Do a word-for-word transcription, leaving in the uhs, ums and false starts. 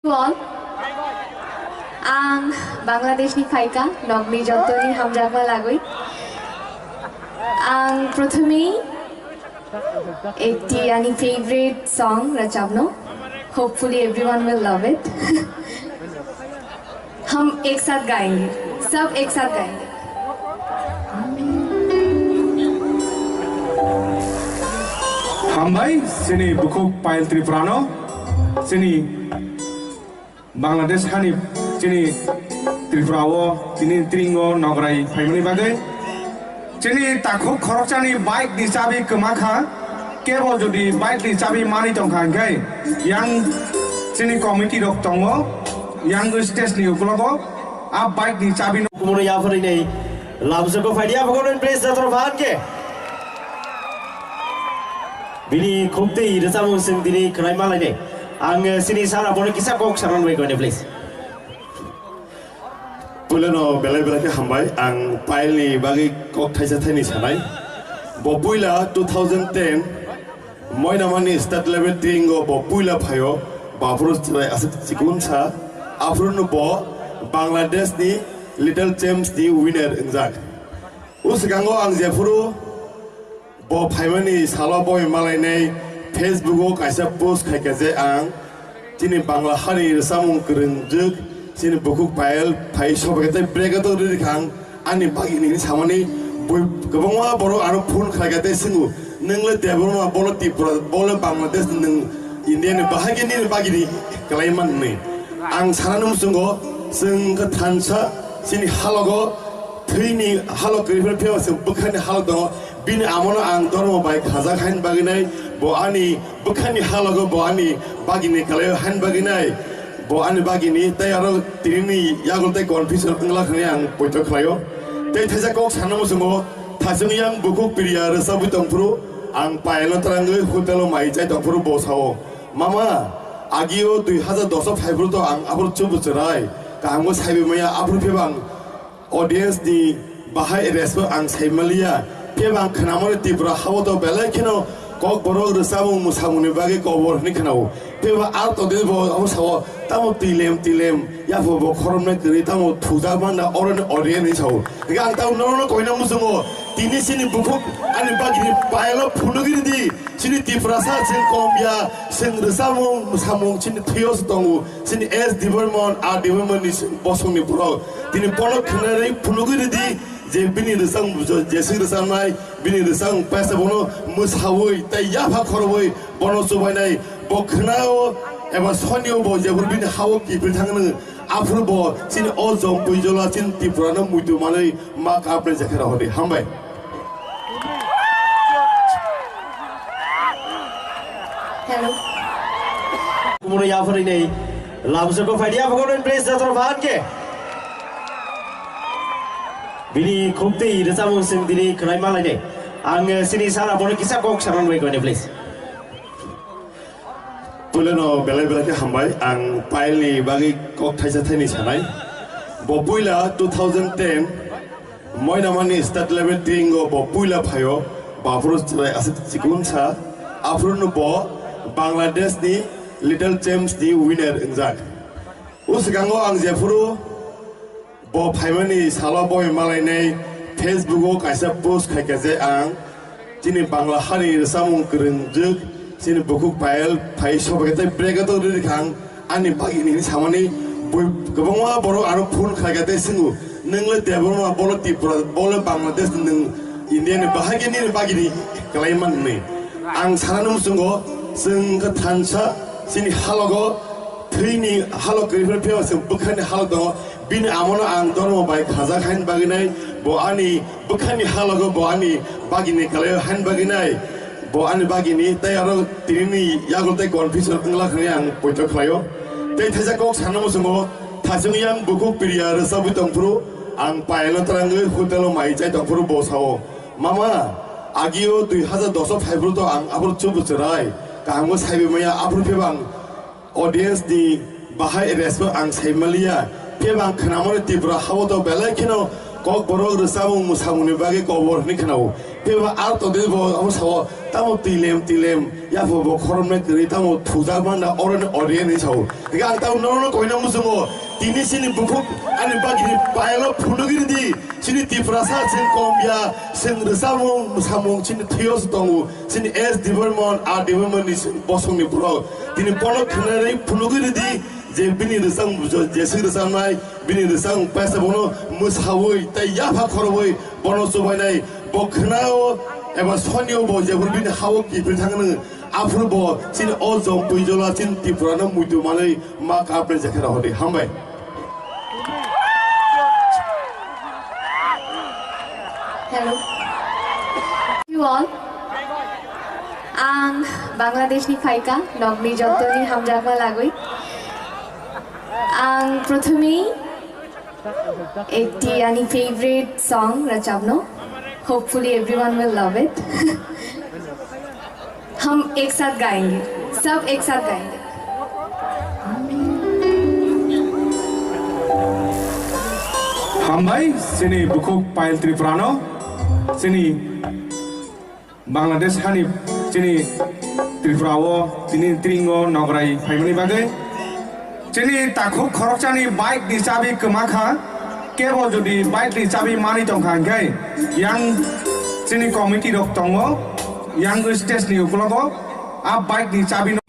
All, ang Bangladesh ni phaika, nokni jottoni hamjakma lagwi. Ang prothomei ekti ani favorite song rachapno. Hopefully everyone will love it. हम एक साथ गाएंगे, सब एक साथ गाएंगे। Hambai, chini bukhuk Payal Tripurano, chini Bangladesh hani, chini Tripura o, chini tringo nograi phaimani bagwi. Chini takhuk khoroksani bike ni chabi kwma kha, kebo jodi bike ni chabi mani tong kha hwnkhe, yang chini committee rok tongo, yang stage ni uklogo, a bike ni chabi no. Kumunu yapharwi nei, lamsoko phaidi yaphago nini praise jatro phan khe. Bini khuk tei rwchapmung chwng tini khwnai ma lainai. Ang, eh, chini sir abono kisa kok sana nugwi kone, please. Puilano belai belai khe hambai. Ang Payal ni bagwi kok thaisa thaini sanai. Bo puila two thousand ten Moinamani state level tringo bo puila phaio. Baphuru chwrai aswk chikun sa. Aphuru no bo Bangladesh ni Little Champs ni winner wngjak. O swkango ang jephuru bo phaimani salo boi malainai Facebook o kaisa post khaikha je ang chini Bangla hani rwchapmung kwrwngjwk chini bukhuk Payal phai sobaikha tei break o rwrwkha ang ani bagini hinwi samani bui kwbangma borok ano phone khlaikha tei swngo, "Nwng le Debbarma, bo le Tripura, bo le Bangladesh, nwng India ni bahai khe nini bagini kwlai man hwnwi?" Ang sanani muchungo chwng wngkha thansa chini halogo thwini halok kwrwi phano phiyaba chwng bwkhani halok tongo. Bini amono ang dormo bai khajak haini bagwi nai, bo ani bwkhani halogo bo ani bagini kwlaio haini bagwi nai, bo ani bagini tei aro tinini yago tei confusion wngla hwnwi ang poito khlaio. Tei thaisa kok sana muchungo thachung yang bukhuk Priya rwchapwi tongphuru ang Payalno twrangwi hotel o mai chai tongphuru bo sao, "Mama, agio dui hazar dos o phaiphuru to ang aphuru chubu chwrai, kahamgo saibi maya aphuru phibang." Audience ni bahai respect ang sai maliya. Phiya ba ang khwnamani Tripura hao to belai kheno Kokborok rwchapmung mwsamungni bagwi kobor hwnwi khwnao. Phiya ba aro tongdi bo abo sao, "Tamo twilem twilem, yapho bo khoroknwi kwrwi, tamo thujak manda oroni audience," hwnwi sao. Hwnkhe ang tamo nono koina muchungo, tini chini bukhuk ani bagini Payalo phunugwi ridi, chini Tiprasa chwng kom ya, chwng rwchapmung mwsamung chini thwio se tongo. Chini S Debbarma, R Debbarma ni bosongni borok. Tini bono khwnarwi phunugwi ridi je bini rwchapmung bujo, jeswk rwchapnai, bini rwchapmung paisa bono mwsawi tei yapha khorwi bono chubainai. Bo khwnao eba sonio bo jephuru bini hao kiphil thangno, aphuru bo chini o jom buijola chini Tripura no muitu manwi ma kapnai jakhe rohordi. Hambai. Hello. Kumunu yapharwi nei. Lamsoko phaidi yaphago nini praise jatro phan khe. Bini khuk tei rwchapmung chwng tini khwnai ma lainai. Ang, eh, chini sir abono kisa kok sana nugwi kone, please. Puilano belai belai khe hambai. Ang Payalni bagwi kok thaisa thaini sanai. Bo puila two thousand ten Moinamani state level tringo bo puila phaio. Baphuru chwrai aswk chikun sa. Aphuru no bo Bangladesh ni Little Champs ni winner wngjak. O swkango ang jephuru bo phaimani salo boi malainai Facebook o kaisa post khaikha je ang chini Bangla hani rwchapmung kwrwngjwk chini bukhuk Payal phai sobaikha tei break o rwrwkha ang ani bagini hinwi samani bui kwbangma borok ano phone khaikha tei swngo, "Nwng le Debbarma, bo le Tripura, bo le Bangladesh, nwng India ni bahai khe nini bagini kwlai man hwnwi?" Ang sanani muchungo chwng wngkha thansa chini halogo thwini halok kwrwi phano phiyaba chwng bwkhani halok tongo. Bini amono ang dormo bai khajak haini bagwi nai, bo ani bwkhani halogo bo ani bagini kwlaio haini bagwi nai, bo ani bagini tei aro tinini yago tei confusion wngla hwnwi ang poito khlaio. Tei thaisa kok sana muchungo, thachung yang bukhuk Priya rwchapwi tongphuru ang Payalno twrangwi hotel o mai chai tongphuru bo sao, "Mama, agio dui hazar dos o phaiphuru to ang aphuru chubu chwrai, kahamgo saibi maya aphuru phibang." Audience ni bahai respect ang sai maliya. Phiya ba ang khwnamani Tripura hao to belai kheno Kokborok rwchapmung mwsamungni bagwi kobor hwnwi khwnao. Phiya ba aro tongdi bo abo sao, Tamo twilem twilem, yapha bo khoroknwi kwrwi, tamo thujak manda oroni audience ni sao. Hingke ang tamo norokno koina muchungo, tini chini bukhuk ani bagini payalo phunugwi ridi, chini Tiprasa chwng kom ya, chwng rwchapmung, mwsamung, chini thwiyo se tongo, chini S department, A department ni chwng bosongni borok. Tini bono khwnarwi phunugwi ridi, je bini rwchapmung, je chwng rwchapnai, bini rwchapmung paisa bono mwsawi tei yapha khorobwi bono chubainai, bo khwnao eba sonio bo jebor bini hao kiphil thangno, aphuru bo chini o jom puijola chini Tripura no muitu manwi ma kapre jekhera hodi. Hambai. Hello. You all. Ang Bangladesh ni phaika, nokni jottoni hamjakma lagwi. Ang prothomei ekti ani favorite song rachapno. Hopefully everyone will love it. हम एक साथ गाएंगे, सब एक साथ गाएंगे। Hambai, chini bukhuk Payal Tripurano, chini Bangladesh hani chini Tripura o tini tringo nograi phaimani bagwi. Chini takhuk khoroksani bike ni chabi kwma kha, kebo jodi bike ni chabi mani tongkha hingkhe yang chini committee rok tongo, yang stage ni ukologo a bike ni chabi